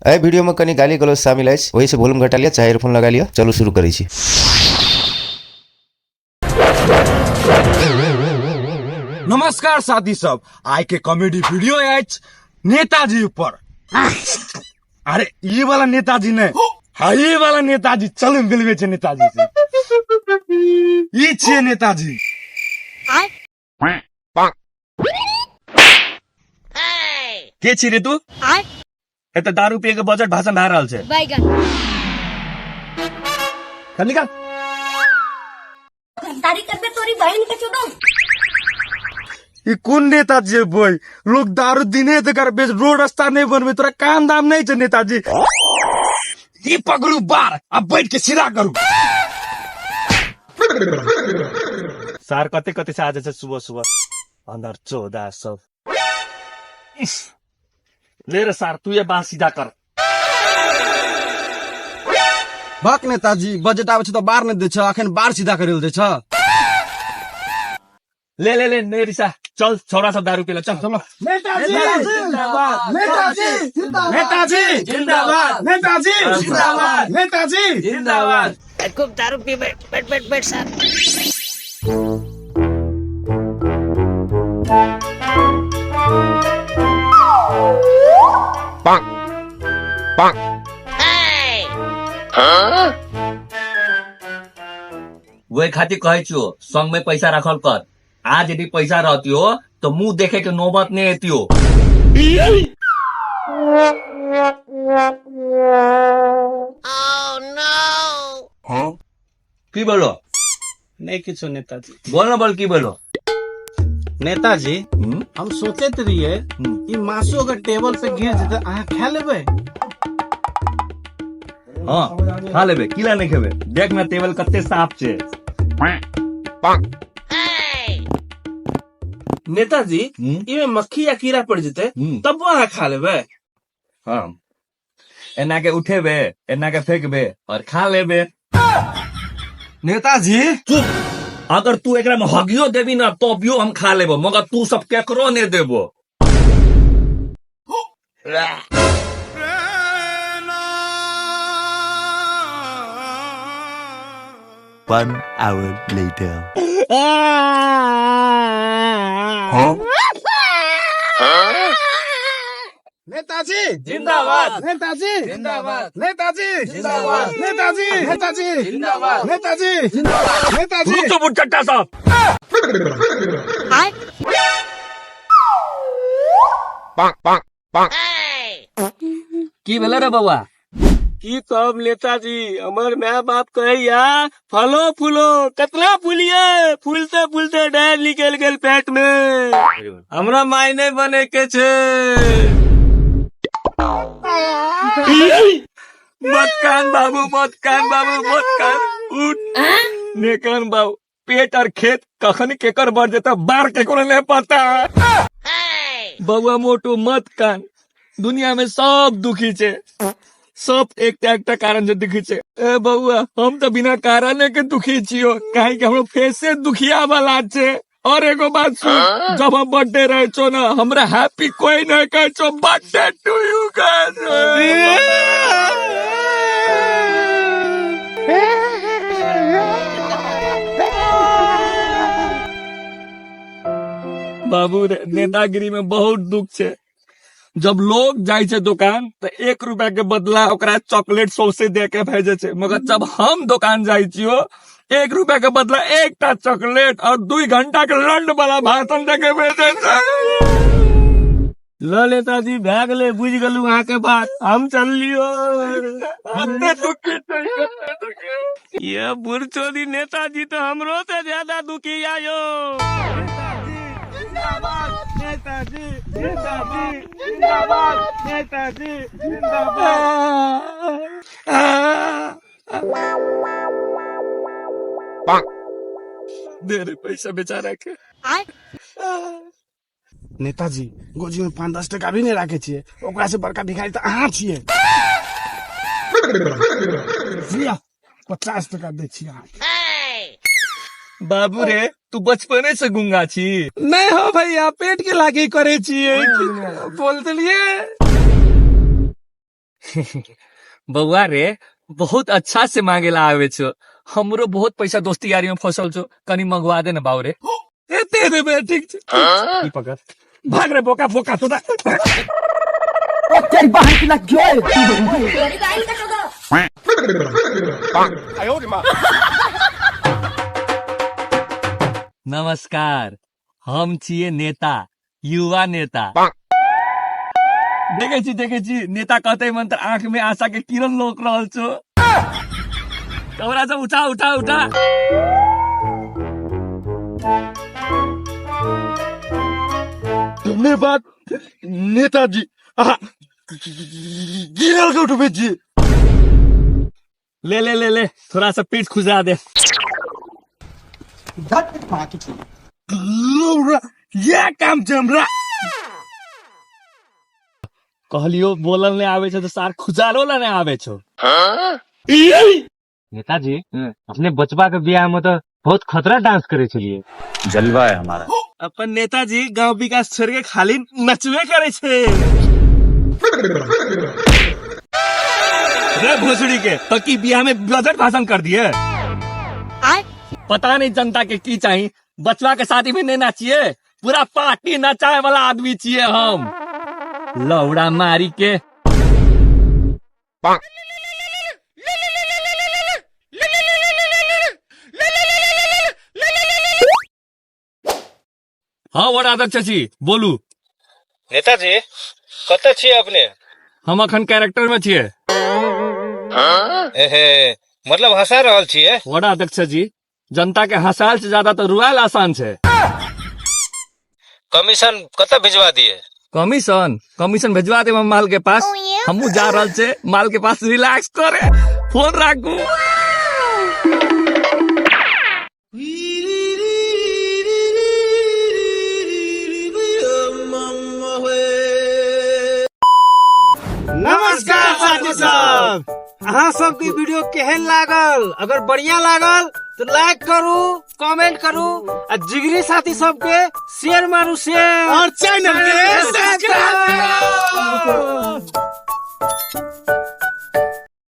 एहि वीडियो में कनी गाली गलौज शामिल अछि, ओहि से वॉल्यूम घटा लिअ चाहे इयरफोन लगा लिअ। चलू शुरू करै छी। नमस्कार साथी सब, आइ के कॉमेडी वीडियो अछि नेताजी ऊपर। अरे ई वाला नेताजी नहीं, हाँ ई वाला नेताजी। चलू मिलबे छै नेताजी से। ई छियै नेताजी। के छी रे तू? एतऽ दारू पिए के बजट भाषण भए रहल छै। बैगन चल निकाल। गद्दारी करबे तोरी बहन के चुदौ। ई कोन नेताजी है बोय? लोग दारू दिने तऽ कर बेच, रोड रास्ता नहीं बनबे, तोरा काम दाम नहीं छै नेताजी। ई पकड़ू बार आ बैठ के सीधा करू। सार कते कते से आ जाइ छै सुबह सुबह अंदर चौदा सब। इस, ले रे सार, तू ये बात सीधा कर। भक नेताजी, बजट आबै छै तऽ बार नहि दै छ, अखन बार सीधा करै लए दै छ। ले ले ले नहीं रिसा, चल छोरा सब दारू पी ले, चल चलो। नेताजी जिंदाबाद, नेताजी जिंदाबाद, नेताजी जिंदाबाद, नेताजी जिंदाबाद, नेताजी जिंदाबाद। खूब दारू पी, बैठ बैठ बैठ बैठ सर। वही खातिर कहै छियो संग में पैसा रखल कर। आज यदि पैसा रहतियो तो मुंह देखे के नौबत नहीं एतियो। की बोलो? नहीं किछो नेताजी। बोल ना, बोल की बोलो? नेताजी, हम्म? हम सोचैत रहिए हम्म। ई मासु अगर टेबल पे गिर जेतै अहाँ खा लेबै? हाँ खा लेबे, किला नहीं खेबे। देख ना टेबल कते साफ छे। नेताजी, हम्म? इमे मक्खी या कीड़ा पड़ जेतै हम्म। तब अहाँ खा लेबै? हाँ, एना के उठेबे, एना के फेंकबे और खा लेबे। नेताजी चुप। अगर तू एकरा में हगियो देबी ना तबियो हम खा लेबो, मगर तू सब केकरो नहीं देबो। One hour later. Netaji जिंदाबाद, नेताजी जिंदाबाद, नेताजी जिंदाबाद, नेताजी नेताजी जिंदाबाद, नेताजी नेताजी। रुक तो बुढ़ साहब। की भेलै रे बौआ? की कहब नेताजी, हमर my बाप कहैया फलो फूलो, कतना फूलिए, फूलते फूलते डार निकल गेल पेट में। हमरा माय नहीं बने के छै। मत कान बाबू, मत कान बाबू, मत कान। उठ ने कान बाबू, पेट और खेत कखन केकर बढ़ जेता बार केकरो नहीं पता। बउआ मोटू मत कान, दुनिया में सब दुखी छे, सब एकटा एकटा कारण से दुखी छे। ए बउआ, हम तो बिना कारण के दुखी छियो, काहे कि हमरो फेसे दुखिया वाला छे। और एगो बात सुन, जब हम बर्थडे रहे छो ना, हमरा हैप्पी कोई नहीं कहे छो, बर्थडे टू you कहे छो। बाबू रे, नेतागिरी में बहुत दुख छे। जब लोग जाय छे दुकान तो 1 रुपया के बदला ओकरा चॉकलेट सौसे दे के भेजे छे, मगर जब हम दुकान जाय छियो 1 रुपया के बदला एकटा चॉकलेट और 2 घंटा के लंड वाला भाषण दे के भेजे छे। ल नेताजी भए गेलै, बुझि गेलहुँ अहाँके बात, हम चललियो। कते दुखी छै, कते दुखी। ये बुढ़चोदी नेताजी तो हमरो से ज्यादा दुखी आयो। नेताजी नेताजी जिंदाबाद, नेताजी जिंदाबाद। दे रे पैसा बेचारा के। नेताजी, गोजी में 5-10 टका भी नहीं राखे छियै, ओकरा से बड़का भिखारी तऽ अहाँ छियै। लिअ, 50 टका दै छी अहाँ। बाबू रे, तू बचपने से गुंगा छी? नहीं हो भैया, पेट के लागी करे छियै, बोल देलिए। बउआ रे, बहुत अच्छा से मांगेला आवे छो। हमरो बहुत पैसा दोस्ती यारी में फसल छो, कनी मंगवा दे ना बाऊ रे। एते देबे, ठीक छै। ई पकड़, भाग रे बोका बोका तोरा। तेरी बहन की लग गई। नमस्कार, हम छिए नेता, युवा नेता। देखे छी, देखे छी, नेता कहते मंत्र आंख में आशा के किरण लोक रहल छो। तोरा सब उठा उठा उठा। धन्यवाद नेताजी, गिरल के उठबै छी। ले ले ले ले, थोड़ा सा पीठ खुजा दे। लौरा, यह काम छै हमरा। कहलियो बोलल नहीं आवे छो तो सार खुजालो ला नहीं आवे छो। नेताजी, अपने बचबा के बियाह में तो बहुत खतरा डांस करे छलिए। जलवा है हमारा। अपन नेताजी गांव विकास छोड़ के खाली नचबे करे छे। रे भोसड़ी के तो की बियाह में बजट भाषण कर दिए। पता नहीं जनता के की चाहिए, बचवा के शादी में नहीं नाचिए, पूरा पार्टी नचाए वाला आदमी चाहिए हम। लौड़ा मारी के। हाँ वडा अध्यक्ष जी बोलू। नेताजी कतऽ छियै अपने? हम अखन कैरेक्टर में छियै। एहे, मतलब हंसा रहल छियै? वडा अध्यक्ष जी, जनता के हंसाल से ज्यादा तो रुआल आसान छै। कमीशन कतऽ भेजवा दिए? कमीशन? कमीशन भेजवा दे हम माल के पास। हमहू जा रहल छे माल के पास रिलैक्स करे। फोन राखू। नमस्कार साथी सब, अहाँ सबके वीडियो केहन लागल? अगर बढ़िया लागल तो लाइक करू, कमेंट करू आ जिगरी साथी सबके शेयर मारू, शेयर और चैनल के सब्सक्राइब करू।